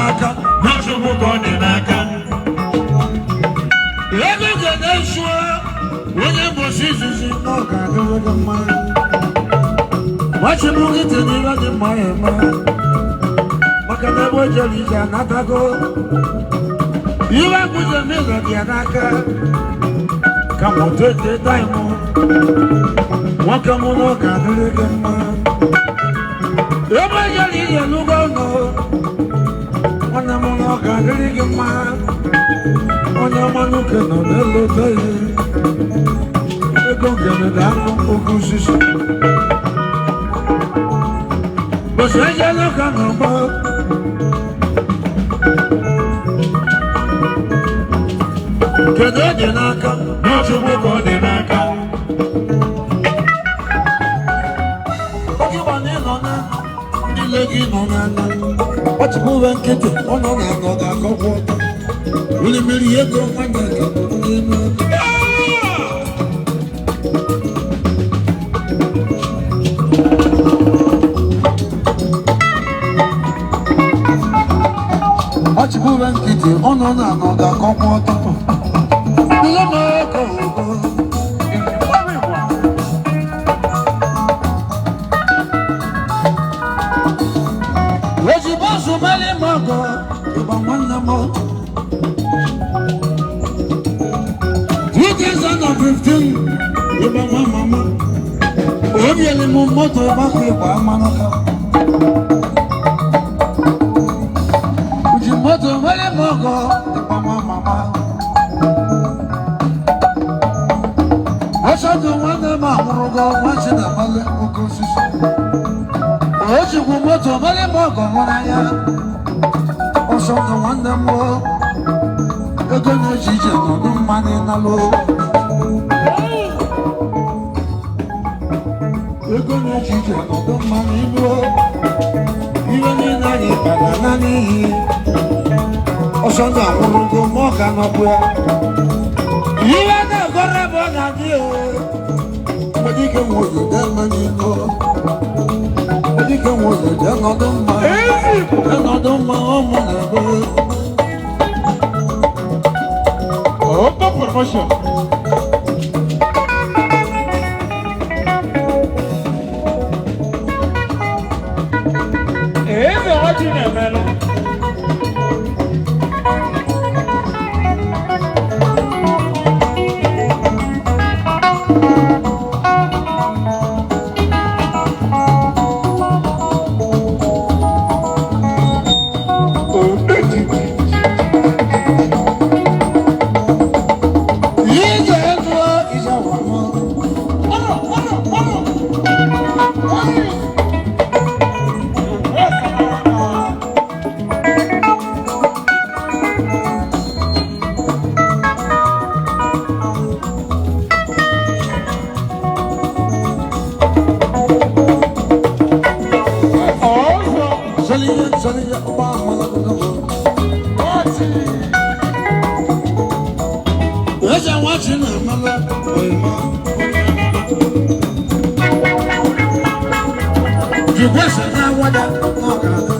n'aka? N'Chukwu ka ọ dị n'aka. Ego ga na-esu onye mbosi izizi na ọ ga-adịrị gị mma. Nwachibụ gị tinye ihe dị mma ya eme. Maka na ebe o jere ije anatago. Ihe agwụje mmiri dị ya n'aka. Kama o tete taịmụ. Nwoke mụ na ọ ga-adịrị gị mma. Ebe o jere ije n'ụgwọ ụlọ. Nwanne m na ọ ga-adịrị gị mma. Onye ọma nwoke nọ n'elu ote ya. Ego ngene ga-anụ oke osisi. Bọsụ ejela ụka n'ọgbọ. Kedu ọ dị n'aka? N'Chukwu ka ọ dị n'aka. Oge ịgba na ịnọ n'ala, ndị ile gị nọ n'ala. Ọchịkwa nkịtị, ọ nọ n'ala ọ ga-akọkwa ọtọ. Wuli mmiri ego nwanne gị nọ n'elu ego. Ọchịkwa nkịtị, ọ nọ n'ala ọ ga-akọkwa ọtọ. Ihe na-eko oko. Ozugbo zụmali mọgọ, ịgba nwanne m. 2015, ịgba nwa mama. Obiele m moto ịgbakọ ịgba amanụka. Uji moto mali mọgọ, ịgba nwa mama. Ọsọdụ nwanne m anwụrụgo nwa si na mmalị oke osisi. O jikwu moto mali mọgọ nwụrụ anya. Ọsọdụ nwanne m o. Ego na-eji ije n'ọdụ mmanụ ịnalụ. Ego na-eji ije n'ọdụ mmanụ ilu. Ihe niile anyị bara na n'iyi. Ọsọdụ anwụrụgo ma ọ ka nọkwu ya. Ihe na-agọrọ bụ ọ na-adị o. Mgbedike nwe obodo eme n'iko. Mgbedike nwe obodo nọdụ mma. Nọdụ mma ụmụ na-ebe. Open promotion. Eze ọjị na-emelụ. Ije ego ije wamọ. Ọzọ. Sọlịya sọlịya ọgba amala gbogbo. Eze nwachi na-amala oyima. Jikwa ese na-awada na ọ ga-adịrị